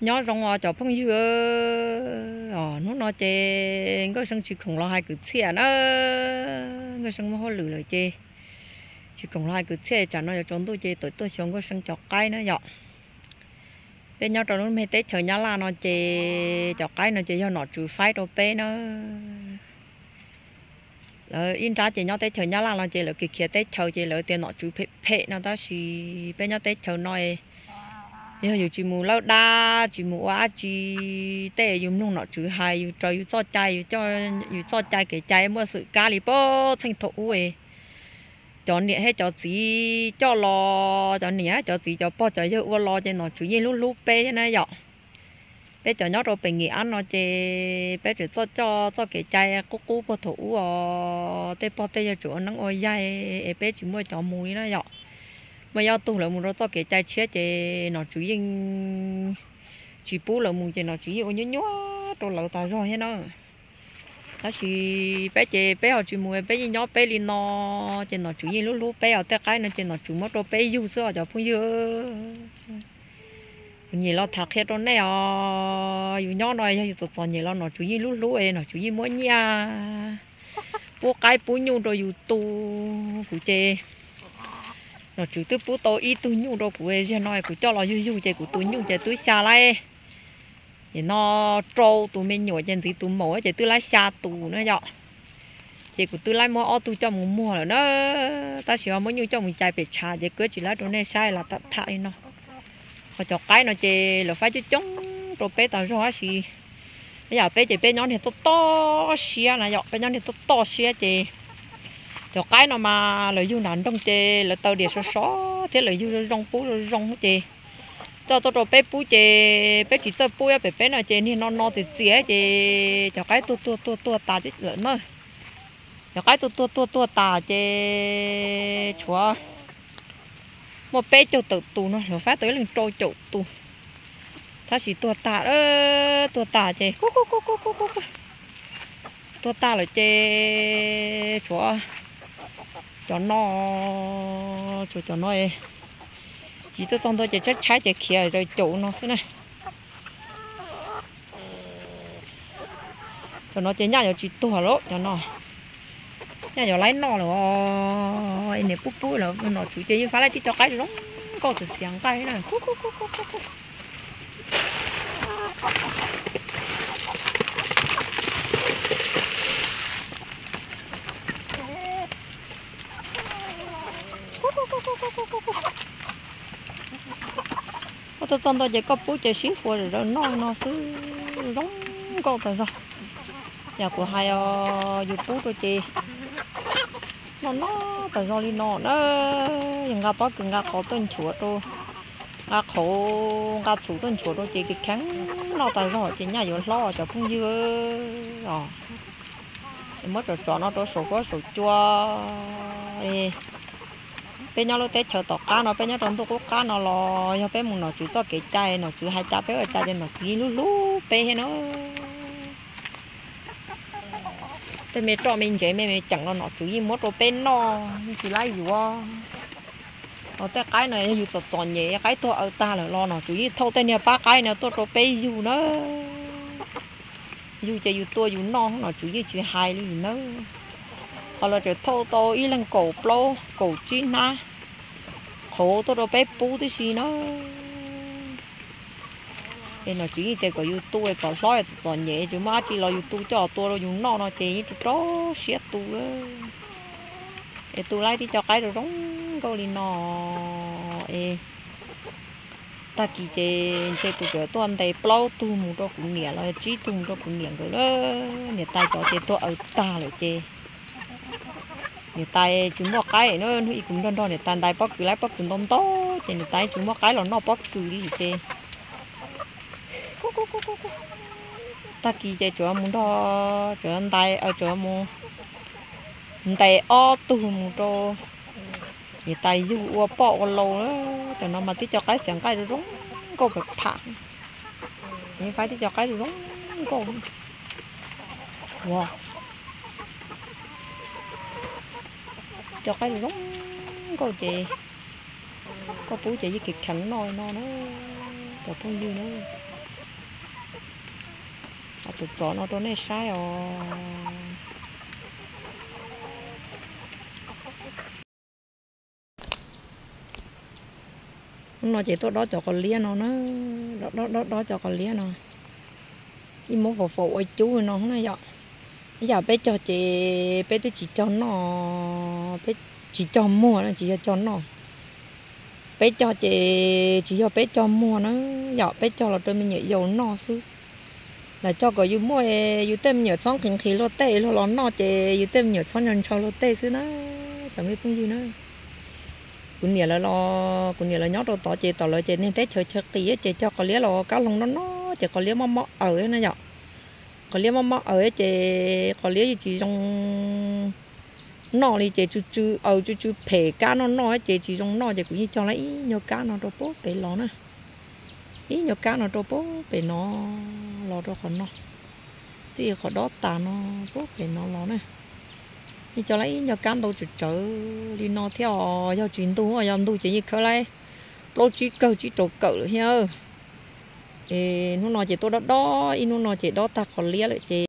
Nyob zoo os cov phooj ywg. Hnub no ces Nkauj See tsis khoom los hais kwv txhiaj na, Nkauj See muaj hauj lwm lawm ces tsis khoom los hais kwv txhiaj, tsam no yuav tsaus ntuj ces tawm tuaj xyuas Nkauj See cov qaib na yom. Peb nyob rau lub me teb chaws Nyab Laj no ces cov qaib no ces yog nom tswv faib rau peb na. Lawv ib nrab ces nyob teb chaws Nyab Laj no ces lawv khiav khiav teb chaws ces lawv tias nom tswv phem phem no, tab sis peb nyob teb chaws no yog yus tsis mus lawb dab, tsis mus ua dab tsi, tej yus mloog nom tswv hais, yus raws yus txoj cai, yus txoj cai kev cai muaj xwm kab li puag txheej thaum ub. Cov niam thiab cov txiv coj los, cov niam thiab cov txiv cov pog cov yawg ua los ces nom tswv yeej hlub hlub peb thiab na yom. Peb cov nyob rau pem Ngim Ab no ces peb tseem txoj coj txoj kev cai qub qub puag thaum ub os, tej pog tej yawg tseem ua neeb ua yaig es peb tsis muaj cov mus li na yom. Muaj ib ob tug lawv mus rau txoj kev cai tshiab ces nom tswv yeej tsis pub lawv mus ces nom tswv yeej ua nyuaj nyuaj rau lawv tas zog thiab na. Tab sis peb ces peb ho tsis mus, peb yeej nyob peb li no ces nom tswv yeej hlub hlub peb os. Tej qaib no ces nom tswv muab rau peb yug xwb os cov phooj ywg. Kuv nyiam los tham qhia rau nej os, yus nyob no yog yus txom txom nyem los nom tswv yeej hlub hlub es nom tswv yeej muab nyiaj pub qaib pub nyuj rau yus tu. Kuv ces nom tswv twb pub tau ib tug nyuj rau kuv, ziag no kuv coj los yug yug ces kuv tus nyuj ces twb xya laib. Nim no rau tus me nyuam ces ntxiv tus maum ces twb laib xya tus na yom. Ces kuv twb laib muab ob tug coj mus muag lawm na, tab sis ho muab nyuj coj mus cais pem tshav ces kuv tsis laib rau nej saib los tham tham li no. Ho cov qaib no ces lawv faib coob coob rau peb tas zog tab sis ib yam peb ces peb nyob niag toj toj siab na yom, peb nyob niag toj toj siab ces cov qaib no mas lawv yug nram nroog ces lawv taw diam sov sov thiab lawv yug zoo zoo pub zoo zoo ces coj tuaj rau peb pub ces peb tsis txawj pub, pem peb no ces niag no no txias txias ces cov qaib tuag tuag tuag tuag tas lawm na. Cov qaib tuag tuag tuag tuag tas ces tshuav muaj peb caug tawm tus no, lawv faib tau ib leeg rau caum tus, tab sis tuag tas, tuag tas ces tuag tas lawm ces tshuav cov no, tshuav cov no tsis tuaj txog ntua ces tshaib tshaib ces khiav raws caum no xwb na. Cov no ces nyaj yuav tsis tuag lawm, cov no nyaj yuav laib noj lawm. Niam pub pub lawm, nom tswv ces yeej faib laib tib co qaib zoo nkauj txias txias nqaij na. Koj tuaj txog ntua ces koj pub ces sib huas zom zaws noj no xwb, zoo nkauj tas zog. Yam kuv hais os, yus pub rau ces noj noj tas zog li no na. Yog nqa pob kws nqa qhauv tuaj nchuav rau, nqa qhauv nqa txhuv tuaj nchuav rau ces kheev noj tas zog ces nyaj yuav hlob cov phooj ywg os. Es muab tsov tsov no rau saum huab saum cua. Peb nyob lub teb chaws tom qab no, peb nyob rau ntuj qub qab no los yog peb mus nom tswv txoj kev cai, nom tswv hais cas peb ua cas ces nom tswv yeej hlub hlub peb thiab na. Tej me roj me ntsev me me ceem los nom tswv yeej muab rau peb noj, yeej tsis laib yuav. Ho tej qaib no yog yus txom txom nyem, qaib tuag aws tag lawm los nom tswv yeej thauj tej niag pab qaib no tuaj rau peb yug na. Yug ces yus tua yus noj, nom tswv yeej tsis hais li nawb. Ho los tseem thauj tau ib leeg kaum plaub kaum tsib hnab qhauv tuaj rau peb pub tib si na. Es nom tswv yeej tias kom yus tu kom hlob, txom txom nyem tsis muaj dab tsi los yus tu coj tua rau yus noj no ces yeej rau rau siab tu. Es tu laib tib co qaib zoo zoo nkauj li no es tag kis ces ntshe kuv tseem tuaj ntes plaub tug mus rau kuv niam los tsib tug mus rau kuv niam nkawd lawm. Niam tais cov ces tuag aws tag lawm ces niam tais tsis muaj qaib na. Hnub ib kuv nrog nrog niam tais ntais pob kws, laib pob kws ntau ntau ces niam tais tsis muaj qaib los noj pob kws li ces tag kis ces tsuas mus nrog, tsuas ntais, tsuas mus ntes ob tug mus rau niam tais yug ua poj ua lau. Cov no mas tib co qaib txias nqaij zoo zoo nkauj pam pham. Faib tib co qaib zoo zoo nkauj. Ua co qaib zoo zoo nkauj ces koj pub ces yeej kheev kheev noj no na, cov phooj ywg na. Tsov tsov no rau nej saib os. Hnub no ces tuaj dob cov qos liab no na, dob dob dob cov qos liab no, ib muab faus faus ua cub no na yom. Ib yam peb cog ces peb twb tsis cog noj, peb tsis cog muag na, tsis yog cog noj. Peb cog ces tsis yog peb cog muag na yom, peb cog los rau me nyuam yaus noj xwb. Lam cog kom yus muaj, yus tej me nyuam txhob nqhis nqhis luag tej luag los noj ces yus tej me nyuam txhob ntshaw ntshaw luag tej xwb na, cov me phooj ywg na. Kuv niam lawv los, kuv niam lawv nyob rau tod ces tom lawv ces niag teb chaws chaw qis ces cog qos liab los kab hloov noj noj ces qos liab mob mob aws na yom. Qos liab mob mob aws ces qos liab yeej tsis zoo noj li ces tsw tsw aws tsw tsw phem, kab noj noj ces tsis zoo noj ces kuv yeej cog lawm ib nyuag kab no rau pem los na. Ib nyuag kab no rau pem no los rau qhov no, txij qhov dob tas no pem no los na. Yeej cog lawm ib nyuag kab ntau tsawv tsawv li no thiab os, yog tsis ntug, yog ntug ces yeej khawb lawm plaub tsib kawg tsib rau kawm lawm thiab. Es hnub no ces tuaj dob dob, ib hnub no ces dob tag qos liab lawm ces